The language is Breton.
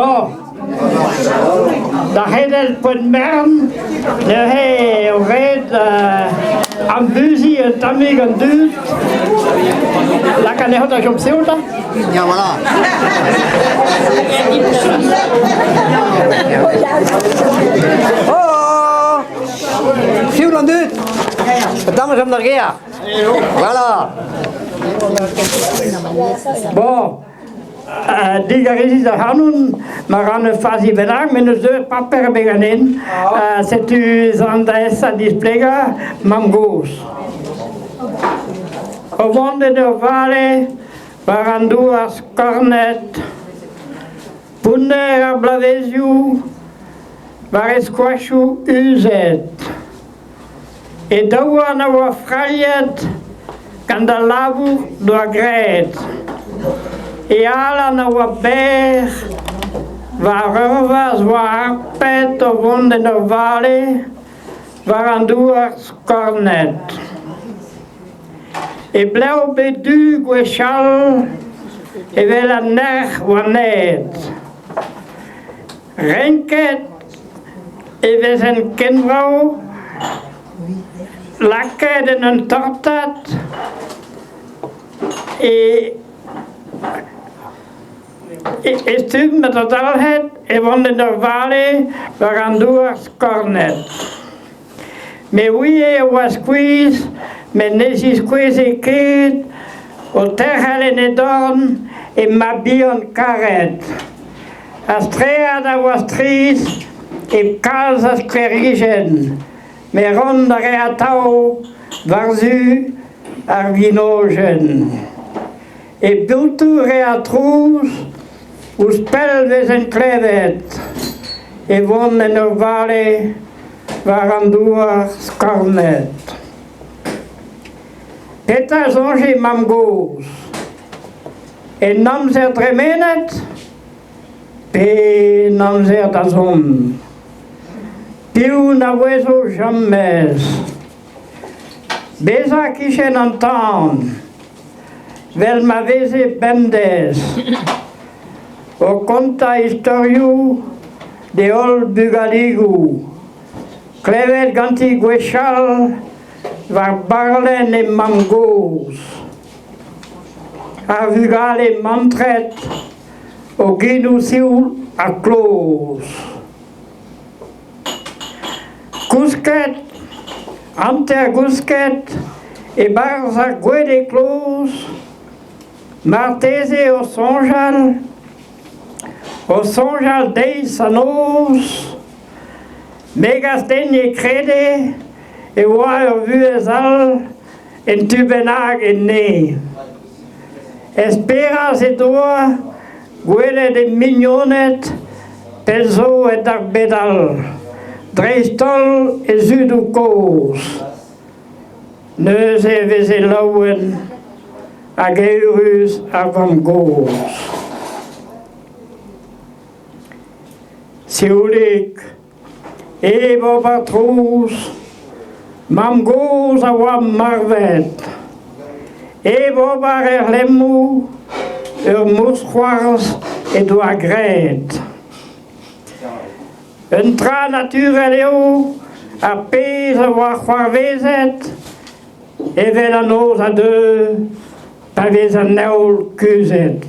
Bon, da c'hedal poent mern, neuze eo ret ambuziñ un tammig an dud. Lak anezho da chom sioul da? Ya, voilà. Oh! Sioul an dud! Damm chom d'ar gêr. Voilà. Bon, digarezit ac'hanon ma ran ur fazi bennak, met n'eus deuet paper ebet ganin. Setu ez an da esa displegañ mamm-gozh. O vont en ur vale war an douar skornet, pounner ar bloavezioù war e skoazioù uzet. E daouarn a oa frailhet gant al labour doa graet. E alan a oa berr, war ur vazh oa harpet o vont en ur vale war an douar skornet. E blev bet du gwechall evel an erc'h oa naet. Renket e vezent ken brav lakaet en un tortad e e stumm ma da dalc'het e vont en ur vale war an douar skornet. Me ouie e oa skuizh met ne ziskoueze ket o terc'hel en he dorn he mab-bihan karet. Ar straed a oa strizh hep kalz a sklêrijenn, met ront a rae atav war-zu ar winojenn. E botoù 'rea trouz ouzh pell 'vezent klevet e vont en ur vale war an douar skornet. Petra 'soñje mamm-gozh? En amzer dremenet pe en amzer da zont? Piv na ouezo james? Bezañ e-kichen an tan, 'vel ma veze bemdez, o kontañ istorioù d'e holl bugaligoù, klevet ganti gwechall war barlenn he mamm-gozh. Ar vugale mantret, o genoù sioul ha kloz. Kousket, hanter-gousket, e-barzh ar gwele kloz, marteze o soñjal, o soñjal deiz ha noz, me 'gas din e krede e oa ur vuhez all en tu bennak enne. Esperañs he doa gwelet he mignoned pell zo en ar bed all, dreist-holl he zudoù-kozh. Neuze e veze laouen hag eürus ar vamm-gozh. Sioulik hep ober trouz, mamm-gozh a oa marvet. Hep ober er lemmoù, ur mousc'hoarzh he doa graet. Un dra naturel eo ar pezh a oa c'hoarvezet evel an noz a deu pa vez an heol kuzhet.